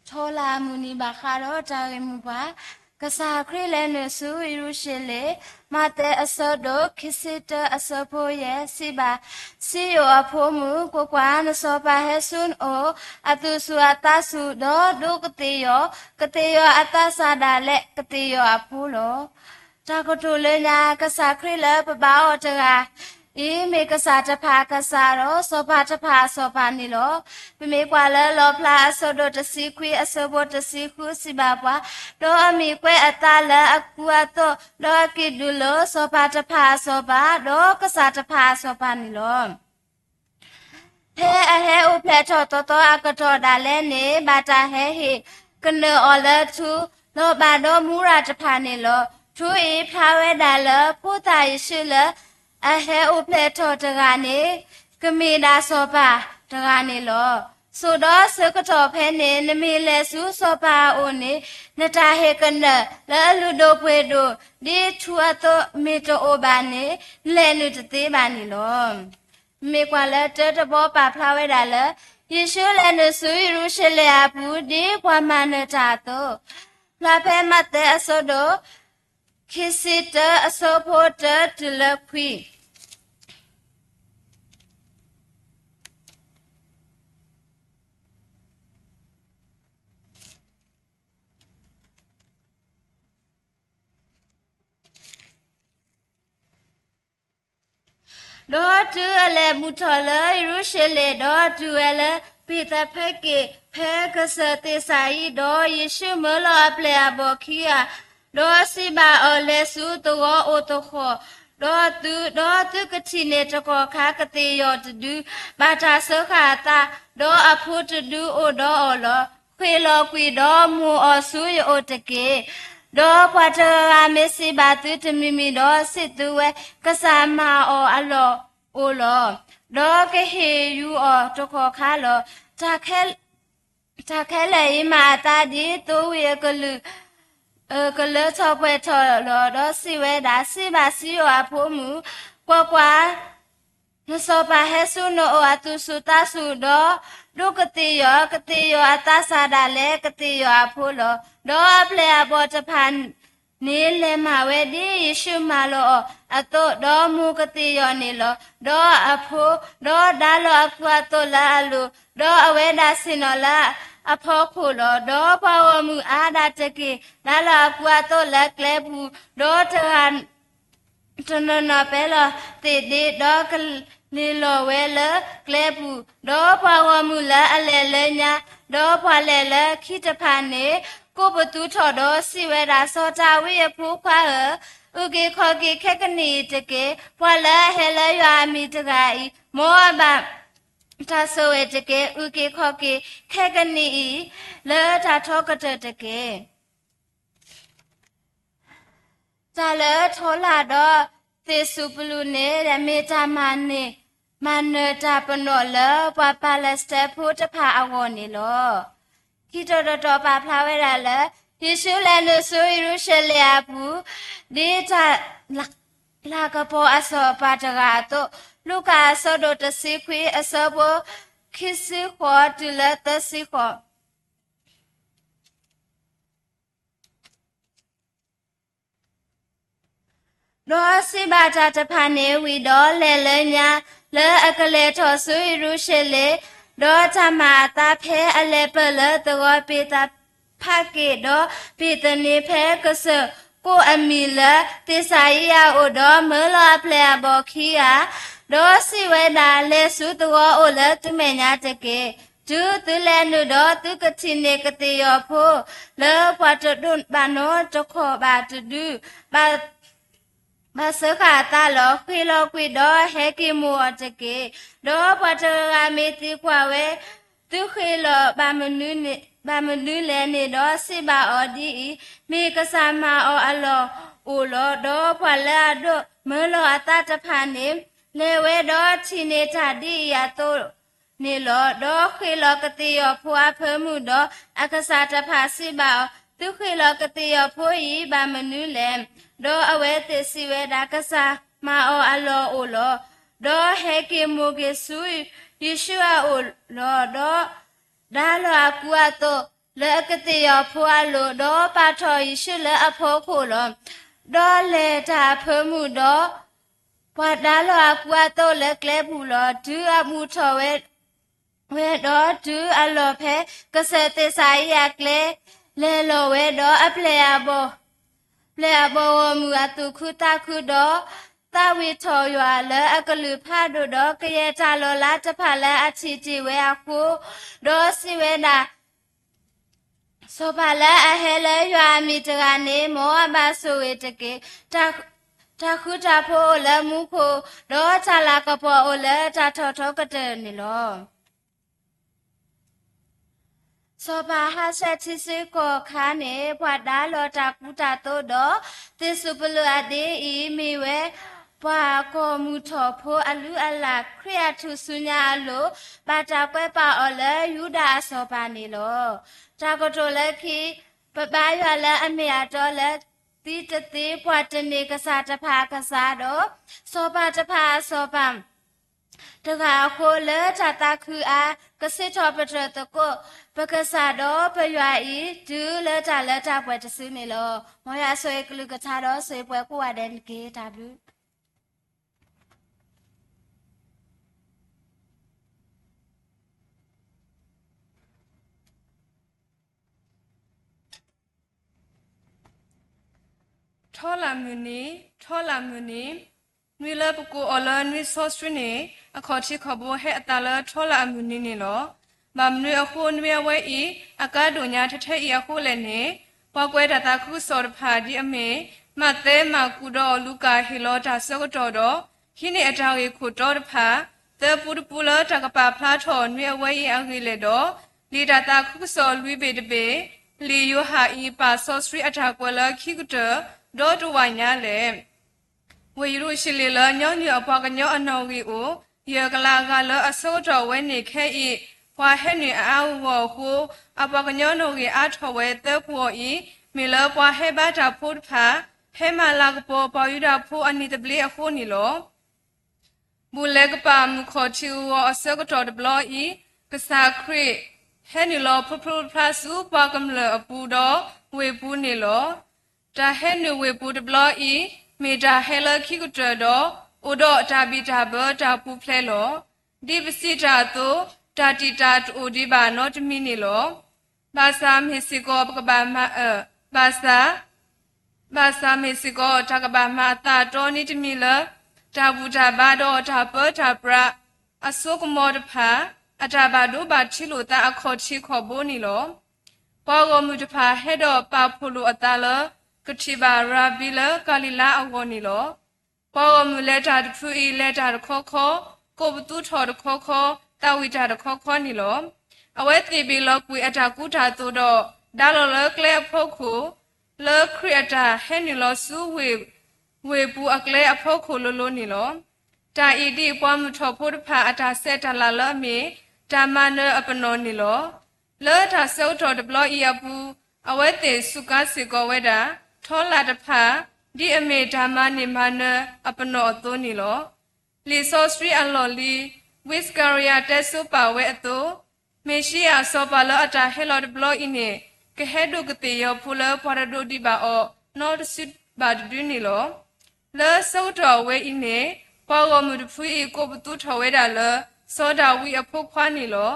ထီလၢအမုၢ်နံၤဘၣ်ဃးဒီးတၢ်ဂ့ၢ်မိၢ်ပှၢ်, ကစၢ်ခရံာ်လဲၤနုာ်ဆူယရူၤၡလ့ၣ်, မးသဲအဆၢဒိၣ်ခံဆံတၢအဆၢဖိယဲၢ်စံးဘၣ်, စံယိၣ်အဖိမုၣ်, ကွၢ်ကွၢ်, နစီၤပၤဟဲဆူနအိၣ်, အသူၣ်စူၤအသးစူၤ, ဒီးဒိးကသ့ၣ်ယီၤ, ကသ့ၣ်ယီၤအသးစၢ်ဒၣ်လဲာ်, ကသ့ၣ်ယီၤအဖိလီၤ. တၢ်ကတိၤလၢညါ ကစၢ်ခရံာ်လၢပဘါအီၤတဂၤအံၤ မ့ၢ်ကစၢ်တဖၣ်အကစၢ်ဒီး စီၤပၤတဖၣ်အစီၤပၤန့ၣ်လီၤ. ပမ့ၢ်ကွၢ်လၢလီၣ်ဖျါအဆၢဒိၣ်တဆံခွံအဆၢဖိတဆံဃုစံးဘၣ်ပှၤ, ဒီးအမံၤကွဲးအသးလၢအကူအသိး, ဒီးအကံၣ်ဒုၣ်လၢစီၤပၤတဖၣ်အစီၤပၤ, ဒီးကစၢ်တဖၣ်အစီၤပၤန့ၣ်လီၤ. ဖဲအဟဲအိၣ်ဖျဲၣ်ထီၣ်သီသီအကတီၢ်ဒၣ်လဲာ်န့ၣ် ဘၣ်တၢ်ဟဲဟ့ၣ်ကနၢၤအီၤလၢထူ, လီၤဘၣ်ဒီးမူရၤတဖၣ်န့ၣ်လီၤ. ထူအံၤဖျါဝဲဒၣ်လၢ ဖိသၣ်ယ့ၣ်ၡူးလၢအဟဲအိၣ်ဖျဲၣ်ထီၣ်တဂၤန့ၣ် ကမ့ၢ်ဒၣ်စီၤပၤတဂၤန့ၣ်လီၤ. စိၤဒီးဆၢကတီၢ်ဖဲန့ၣ် နမ့ၢ်လဲၤဆူစီၤပၤအအိၣ်န့ၣ် နတၢ်ဟ့ၣ်ကနၢၤလၢအလုၢ်ဒိၣ်ပှ့ၤဒိၣ် ဒ်ထူအသိးမ့ၢ်တအိၣ်ဘၣ်န့ၣ် နလဲၤနုာ်တသ့ဘၣ်န့ၣ်လီၤ. မ့ၢ်ကွၢ်လၢတၢတဘီပာ်ဖျါဝဲဒၣ်လၢ ယ့ၣ်ၡူးလဲၤနုာ်ဆူယရူၤၡလ့ၣ်အပူၤ ဒ်ပှၤမၤနၢၤတၢ်အသိး, ဖျါဖဲမးသဲအဆၢဒိၣ် ခံဆံတၢအဆၢဖိတၢတုၤလၢခွံ ဒီးတုၤအလဲၤဘူးထီၣ်လၢယရူၤၡလ့ၣ်, ဒီးတုၤဝဲလၢဘ့းသဖ့က့ၣ် ဖဲကစၢၢ်သ့ၣ်စၤယံး, ဒီးယ့ၣ်ၡူးမၢလီၤအပျဲၢ်အဘီၣ်ခံဂၤ, ဒီးစံးဘၣ်အီၤ, လဲၤဆူသဝီအိၣ်တဃီၣ်ဒီးသု, ဒီးသုကထံၣ်န့ၢ်တကီၢ်ခါကသ့ၣ်ယီၤတဒု, ဘၣ်တၢ်စၢဃာ်အသး, ဒီးအဖိတဒုအိၣ်ဒီးအီၤလီၤ. ဃ့ၢ်လီၤကွံာ်ဒီးမိၢ်အီၤဆူယအိၣ်တက့ၢ်. ဒီးပှၤတဂၤဂၤမ့ၢ်စံးဘၣ်သုတမံၤမံၤဒီး စံးသုဝဲ, ကစၢ်မၤအီၤအလီၢ်အိၣ်လီၤ. ဒီးကဟ့ၣ်ယူၤအီၤတကီၢ်ခါလီၤ. တၢ်ခဲလၢာ်အံၤမၤအသးဒ်သိဝံၤအကလုၢ် ကလၢထီၣ်ပှဲၤထီၣ်လီၤ. ဒီးစံးဝဲဒၣ်, စံးဘၣ်စံယိၣ်အဖိမုၣ်, ကွၢ်ကွၢ်, နစီၤပၤဟဲဆူနအိၣ်အသူၣ်စူၤသးစူၤ, ဒီးဒိးကသ့ၣ်ယီၤ, ကသ့ၣ်ယီၤအသးစၢ်ဒၣ်လဲာ်, ကသ့ၣ်ယီၤအဖိလီၤ. ဒီးအပျဲၢ်အဘီၣ်တဖၣ်န့ၣ်လဲၤမၤဝဲဒ်ယ့ၣ်ၡူးမၢလီၤအီၤအသိး, ဒီးမိၢ်ကသ့ၣ်ယီၤန့ၣ်လီၤ. ဒီးအဖိ, ဒီးဒါလီၤအကူအသိးလၢအလိၤ, ဒီးအဝဲဒၣ်ဆ့ၣ်နီၤလၢအဖီခိၣ်လီၤ. ဒီးပှၤဂီၢ်မုၢ်အါဒၣ်တက့ၢ် ဒါလီၤအကူအသိးလၢကျဲပူၤ, ဒီးတဂၤ တနီၤနီၤပဲလီၤသ့ၣ်ဒ့, ဒီးကလ့ၤလီၤဝဲလၢကျဲပူၤ, ဒီးပှၤဂီၢ်မုၢ်လၢအလဲၤလၢညါ, ဒီးပှၤလဲၤလၢခံတဖၣ်န့ၣ် ကိးပသူထီၣ်ဒီးစံးဝဲဒၣ်, စီၤဒၤဝံးအဖိခွါဧၢ, အုၣ်က့ၤခီၣ်က့ၤခဲကနံၣ်အံၤတက့ၢ်. ပှၤလၢအဟဲလၢယွၤအမံၤတဂၤအံၤ, မ်အဘၣ်တၢ်ဆိၣ်ဂ့ၤတက့ၢ်. အုၣ်က့ၤခီၣ်က့ၤခဲကနံၣ်အံၤ လၢတၢ်ထီကတၢၢ်တက့ၢ်. တၢ်လၢထီလာ်ဒီးသ့ၣ်စူးပလူးန့ၣ် မ့ၢ်တၢ်မၤန့ၢ်မၤနၢၤတၢ်ပနီၣ်လၢပှၤပၤလဲးစတံဖိတဖၣ်အဂီၢ်န့ၣ်လီၤ. ခံတီၤတတီၤပာ်ဖျါဝဲဒၣ်လၢ ယ့ၣ်ၡူးလဲၤနုာ်ဆူယရူၤၡလ့ၣ်အပူၤ ဒ်တၢ်လၤကပီၤအစီၤပၤတဂၤအသိး, လူၤကၣ်အဆၢဒိၣ်တဆံခွံအဆၢဖိ ခံဆံဃိးတုၤလၢသၢဆံဃိး ဒီးစံးဘၣ်တၢ်တဖၣ်န့ၣ်ဝံၤဒီးလဲၤလၢညါ, လၢအကလဲၤထီၣ်ဆူယရူၤၡလ့ၣ်, ဒီးတၢ်မၤအသးဖဲအလဲၤပၢၢ်လၢသဝီဘ့းသဖ့က့ၣ်, ဒီးဘ့းသနံဖဲကစၢၢ်ကိးအမံၤလၢသ့ၣ်စၤယံးအအိၣ်, ဒီးမၢလီၤအပျဲၢ်အဘီၣ်ခံဂၤ, ဒီးစံးဝဲဒၣ်, လဲၤဆူသဝီအိၣ်လၢသုမဲာ်ညါတက့ၢ်. တုၤသုလဲၤနုာ်ဒီးသုကထံၣ်န့ၢ်ကသ့ၣ်ယီၤဖိ လၢပှၤတဒိးဘၣ်နီတခီၣ်ဘၣ်တဒု, ဘၣ်စၢဃာ်အသးလီၤ. ဃ့ၢ်လီၤကွံာ်ဒီးဟဲက့ၤမိၢ်အီၤတက့ၢ်. ဒီးပှၤတဂၤဂၤမ့ၢ်သံကွၢ်ဝဲ, သုဃ့ၢ်လီၤ ဘၣ်မနုၤလဲၣ်န့ၣ်ဒီးစံးဘၣ်အီၤဒ်အံၤ, မ့ၢ်ကစၢ်မၤအီၤအလီၢ်အိၣ်လီၤ. ဒီးပှၤလၢအဒိးမၢလီၤအသးတဖၣ်န့ၣ် လဲၤဝဲဒီးထံၣ်န့ၢ်တၢ်ဒ်အံၤအသိးန့ၣ်လီၤ. ဒီးဃ့ၢ်လီၤကသ့ၣ်ယီၤဖိအဖၢမုၢ်ဒီး အကစၢ်တဖၣ်စံးဘၣ်အီၤ, သုဃ့ၢ်လီၤကသ့ၣ်ယီၤဖိအံၤဘၣ်မနုၤလဲၣ်. ဒီးအဝဲသ့ၣ်စံးဝဲဒၣ်, ကစၢ်မၤအီၤအလီၢ်အိၣ်လီၤ. ဒီးဟဲက့ၤမိၢ်က့ၤဆူယ့ၣ်ၡူးအအိၣ်လီၤ. ဒီးဒါလီၤအကူအသိး လၢအကသ့ၣ်ယီၤဖိအလိၤ, ဒီးပာ်ထီၣ်ယ့ၣ်ၡူးလၢအဖီခိၣ်လီၤ. ဒီးလဲၤတၢ်အဖၢမုၢ်ဒီး ပှၤဒါလီၤအကူအသိးလၢကျဲပူၤလီၤ. တုၤအမုာ်ထီၣ်ဝဲ, ဝဲဒီးတုၤအလီၢ်ဖဲ ကစၢၢ်သ့ၣ်စၤယံးအကျဲ, လဲၤလီၤဝဲဒီးအပျဲၢ်အဘီၣ်, ပျဲၢ်အဘီၣ်ဂီၢ်မုၢ်အသူၣ်ခုသးခုဒီး သးဝံၣ်ထီၣ်ယွၤလၢအကလုၢ်ဖးဒိၣ်ဒီး ကယဲၢ်တၢ်လီၤလးတဖၣ်လၢအထံၣ်တ့ၢ်ဝဲအဃိ, ဒီးစံးဝဲဒၣ်, စီၤပၤလၢအဟဲလၢယွၤအမံၤတဂၤန့ၣ် မ်အဘၣ်ဆိၣ်ဂ့ၤတက့ၢ်. တၢ်ဃူတၢ်ဖိးအိၣ်လၢမူခိၣ်, ဒီးတၢ်လၤကပီၤအိၣ်လၢတၢ်ထီၣ်ထီကတၢၢ်န့ၣ်လီၤ. စီၤပၤအဟးဆှဲးထံဆှဲးကီၢ်အခါန့ၣ် ပှၤဒါလီၤတၢ်ကူတၢ်သိးဒီး သ့ၣ်စူးပလိာ်အဒ့အံၤ မ့ၢ်ဝဲပှၤဂီၢ်မုၢ်ထီၣ်ဖိအလုၢ်အလၢ် ခရံာ်အထူၣ်စုညါအလိၤ ဘၣ်တၢ်ကွဲးပာ်အီၤလၢယူဒၤအစီၤပၤန့ၣ်လီၤ. တၢ်ကတိၤလၢခံ, ပဘါယွၤလၢအမ့ၢ်အတီလၢ သံတသ့ ပှၤတမ့ၢ်ကစၢ်တဖၣ်အကစၢ်ဒီး စီၤပၤတဖၣ်အစီၤပၤ တဂၤအဃိ လၢတၢ်သးခုအါ ကစံးထီၣ်ပတြၢၤသကိး ပကစၢ်ဒီးပယွၤအံၤ တုၤလၢတၢ်လၢတၢ်ပှဲၤတစုန့ၣ်လီၤ. မ်ယွၤဆိၣ်ဂ့ၤကလုၢ်ကထါဒီးဆိၣ်ဂ့ၤပှၤကိးဂၤဒဲးန့ၣ်တက့ၢ်. တၢ်ဘျုး ထီလၣ်မုၢ်နံၤ, ထီလၣ်မုၢ်နံၤ, နွံလၢပကိးအီၤလၢနွံစီဆှံန့ၣ် အခီၣ်ထံးခီၣ်ဘိဟဲအသးလၢထီလၣ်အမုၢ်နံၤန့ၣ်လီၤ. ဘၣ်မနုၤအဃိနွံအဝဲအံၤ အကါဒိၣ်ညါထဲထဲအံၤအဃိလဲၣ်န့ၣ်, ပှၤကွဲးတၢ်သးခုကစီၣ်တဖၣ်ဒ်အမ့ၢ် မးသဲ, မၢ်ကူးဒီးလူၤကၣ်ဟ့ၣ်လီၤတၢ်ဆၢကတီၢ်ဒီး ဟံးန့ၢ်အတၢ်ဂ့ၢ်ခိၣ်တီတဖၣ် သၢပူတပူလၢတၢ်ကပာ်ဖျါထီၣ်နွံအဝဲအံၤအဂ့ၢ်လဲၣ်ဒီး လံာ်တၢ်သးခုကစီၣ်လွံၢ်ဘ့ၣ်တဘ့ၣ်, လံာ်ယိၤဟၣ်အံၤပာ်စီဆှံအတၢ်ကွဲးလၢခံကတၢၢ် ဒီတဝာ်ညါလဲၣ်. ဝ့ၢ်ယရူၤၡလ့ၣ်လၢညီနုၢ်အပှၤကညီအနီၣ်ဂံၢ်အိၣ် ယဲၢ်ကလးအဂၤလၢအဆၢကတီၢ်ဝဲန့ၣ်ခဲအံၤ ပှၤဟဲနုာ်အအါအါဂီၢ်ဂီၢ်အဃိ အပှၤကညီနီၣ်ဂံၢ်အါထီၣ်ဝဲသၢပူၤအံၤ မ့ၢ်လၢပှၤဟဲဘါတၢ်ဖိတဖၣ် ဟဲမၤလၤကပီၤပှၤယူဒၤဖိအနံၤသဘျ့အဃိန့ၣ်လီၤ. ဘူၣ်လဲၤကပာ်မုၣ်ခီၣ်ထံးအဂီၤအဆၢကတီၢ်တဘျီအံၤ ကစၢ်ခရံာ် ဟဲနုာ်လီၤဖျိဖျိဖျါဆူပှၤကမျၢၢ်အပူၤဒီးဝ့ၢ်ပူၤန့ၣ်လီၤ. တၢ်ဟဲနုာ်ဝ့ၢ်ပူၤတဘျီအံၤ မ့ၢ်တၢ်ဟဲလၢခံကတၢၢ်ဒီး အိၣ်ဒီးတၢ်ဘံၣ်တၢ်ဘၢတၢ်ပူၤဖျဲးလီၤ. ဒ်ပစံးတၢ်အသိး တၢ်တံာ်တာ်တအိၣ်ဒံးဘၣ်နီတမံၤန့ၣ်လီၤ. ဘၣ်ဆၣ်မ့ၢ်စ့ၢ်ကီးပကဘၣ်မၤအၢ, ဘၣ်ဆၣ် ဘၣ်ဆၣ်မ့ၢ်စ့ၢ်ကီးတၢ်ကဘၣ်မၤအသးအတီနံၤတမံၤလၢ တၢ်ဘူၣ်တၢ်ဘါဒီးတၢ်ပၢတၢ်ပြး အစိကမီၤတဖၣ် အတၢ်ဘၣ်ဒိဘၣ်ထံးလိာ်သးအခီၣ်ထံးခီၣ်ဘိန့ၣ်လီၤ. ပှၤဂီၢ်မုၢ်တဖၣ်ဟဲဒီးပာ်ဖှိၣ်လိာ်အသးလၢ ကထံၣ်ဘၣ်ရၤဘံလၢကၤလံၤလါအဂီၢ်န့ၣ်လီၤ. ပှၤဂီၢ်မုၢ်လဲၤတၢ်တဖုအံၤ လဲၤတၢ်တခီခီ, ကိးပသူထီၣ်တခီခီ, သးဝံၣ်တၢ်တခီခီန့ၣ်လီၤ. အဝဲသ့ၣ်ဘ့ၣ်လီၤကွံာ်အတၢ်ကူတၢ်သိးဒီး ဒါလီၤလၢကျဲအဖီခိၣ် လၢခရံာ်အတၢ်ဟဲနုာ်လီၤဆူ ဝ့ၢ်ပူၤအကျဲအဖီခိၣ်လိၤလိၤန့ၣ်လီၤ. တၢ်အံၤဒ်ပှၤမုၢ်ထီၣ်ဖိတဖၣ်အတၢ်ဆဲးတၢ်လၤလၢအမ့ၢ် တၢ်မၤနၢၤအပနီၣ်န့ၣ်လီၤ. လၢတၢ်ဆၢကတီၢ်တဘျီအံၤအပူၤ အဝဲသ့ၣ်စူးကါစ့ၢ်ကီးဝဲဒၣ် ထီလာ်တဖၣ် ဒ်အမ့ၢ်တၢ်မၤန့ၢ်မၤနၢၤအပနီၣ်အသိးန့ၣ်လီၤ. လံာ်စီဆှံအလီၢ်လံၤ ဝံစကၤရယၤတဲဆိပာ်ဝဲအသိး, မ့ၣ်ၡံအၤစီၤပၤလၢအတၢ်ဟဲလီၤတဘျီအံၤန့ၣ် ကဟဲဒိးကသ့ၣ်ယီၤဖိလၢပှၤတဒိးဒံးဘၣ်အီၤ နီတစုဘၣ်တဒုန့ၣ်လီၤ. လၢဆၢကတီၢ်အဝဲအံၤန့ၣ် ပှၤဂီၢ်မုၢ်တဖုအံၤ ကိးပသူထီၣ်ဝဲဒၣ်လၢ စီၤဒၤဝံးအဖိခွါန့ၣ်လီၤ.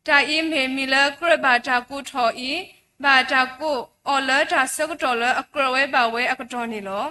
တၢ်အံၤမ့ၢ်မံၤလၢကြၢးဘၣ်တၢ်ကိးထီၣ်အံၤ ဘၣ်တၢ်ကိးအီၤလၢတၢ်ဆၢကတီၢ်လၢအကြၢးဝဲဘၣ်ဝဲအကတီၢ်န့ၣ်လီၤ.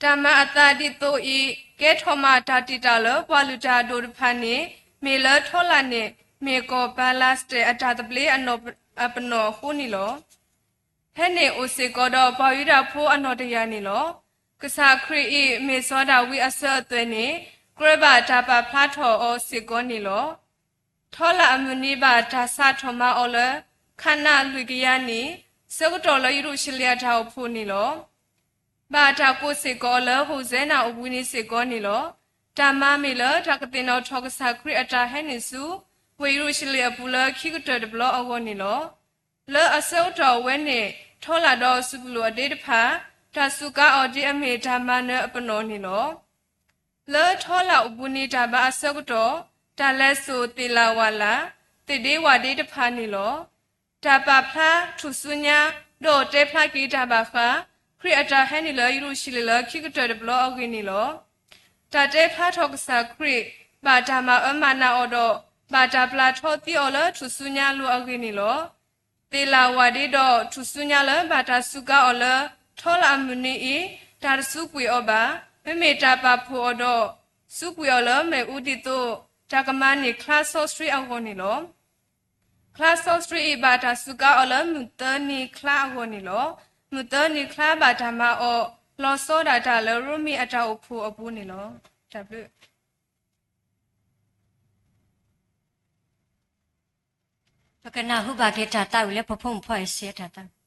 တၢ်မၤအသးဒ်သိးအံၤ ကဲထီၣ်မၤတၢ်တံာ်တာ်လၢပှၤလုၢ်တၢ်အဒိၣ်တဖၣ်န့ၣ် မ့ၢ်လၢထီလာ်န့ၣ် မ့ၢ်ကီၢ်ဘၤလးစတဲၣ်အတၢ်သဘျ့အပနီၣ်အဃိန့ၣ်လီၤ. ဟဲန့ၣ်အိၣ်စ့ၢ်ကီးဒီးပှၤယူဒၤဖိအနီၣ်တယၢ်န့ၣ်လီၤ. ကစၢ်ခရံာ်အံၤ မ့ၢ်စီၤဒၤဝံးအစၢၤအသွဲၣ်န့ၣ် ကြၢးဘၣ်တၢ်ပာ်ဖျါထီၣ်အီၤစ့ၢ်ကီးန့ၣ်လီၤ. ထီလာ်အမုၢ်နံၤဘၣ်တၢ်စးထီၣ်မၤအီၤလၢ ခးနးလွံၢ်ကယၤနံၣ် ဆၢကတီၢ်လၢယရူၤၡလ့ၣ်အတၢ်အိၣ်ဖှိၣ်န့ၣ်လီၤ. ဘၣ်တၢ်ကိးစ့ၢ်ကီးအီၤလၢ ဟိၣ်စဲနၤအိၣ်ဘှံးနံၤစ့ၢ်ကီးန့ၣ်လီၤ. တၢ်မၤမ့ၢ်လၢတၢ်ကသ့ၣ်နီၣ်ထီၣ်ကစၢ်ခရံာ်အတၢ်ဟဲနုာ်ဆူ ဝ့ၢ်ယရူၤၡလ့ၣ်အပူၤလၢခံကတၢၢ်တဘျီအဂီၢ်န့ၣ်လီၤ. လၢအဆၢကတီၢ်အဝဲန့ၣ် ထီလာ်ဒီးစူးပလိာ်အဒ့တဖၣ် တၢ်စူးကါအီၤဒ်အမ့ၢ်တၢ်မၤနၢၤအပနီၣ်န့ၣ်လီၤ. လၢထီလာ်အိၣ်ဘှံးနံၤတၢ်ဘါအဆၢကတီၢ် တၢ်လဲၤစိာ်သ့ၣ်လၣ်ဝၣ်လၣ် သ့ၣ်ဒ့ဝၣ်ဒ့တဖၣ်န့ၣ်လီၤ. တၢ်ပာ်ဖျါထူၣ်စုညါ, ဒီးတဲဖျါက့ၤတၢ်ဘၣ်ဃး ခရံာ်အတၢ်ဟဲနုာ်လၢယရူၤၡလ့ၣ်လၢခံကတၢၢ်တဘျီအဂ့ၢ်န့ၣ်လီၤ. တၢ်တဲဖျါထီၣ်ကစၢ်ခရံာ် ဘၣ်တၢ်မၤအၢမၤနးအီၤဒီး ဘၣ်တၢ်ပျၢ်ထီသံအီၤလၢထူၣ်စုညါအလိၤအဂ့ၢ်န့ၣ်လီၤ. သ့ၣ်လၣ်ဝၢ်ဒ့ဒီး ထူၣ်စုညါလၢဘၣ်တၢ်စူးကါအီၤလၢ ထီလၢအမုၢ်နံၤအံၤ တၢ်တစူးကွံာ်အီၤဘၣ်. မ့မ့ၢ်တၢ်ပာ်ဖှိၣ်အီၤဒီး စူးကွံာ်အီၤလၢမ့ၣ်အူဒ်သိး တၢ်ကမၤန့ၢ်ချါစီဆှံအဂီၢ်န့ၣ်လီၤ. ချါစီဆှံအံၤဘၣ်တၢ်စူးကါအီၤလၢမုၢ်သၢနံၤချါအဂီၢ်န့ၣ်လီၤ. မုၢ်သၢနံၤချါဘၣ်တၢ်မၤအီၤ လီၤဆီဒၣ်တၢ်လၢရိမ့ၤအတၢ်အိၣ်ဖှိၣ်အပူၤန့ၣ်လီၤ. တၢ်ဘျုး ပကနၢ်ဟူဘၣ်က့ၤတၢ်သးဝံၣ်လၢပဖိမုၣ်ဖိအစံးတၢ်သးဝံၣ်.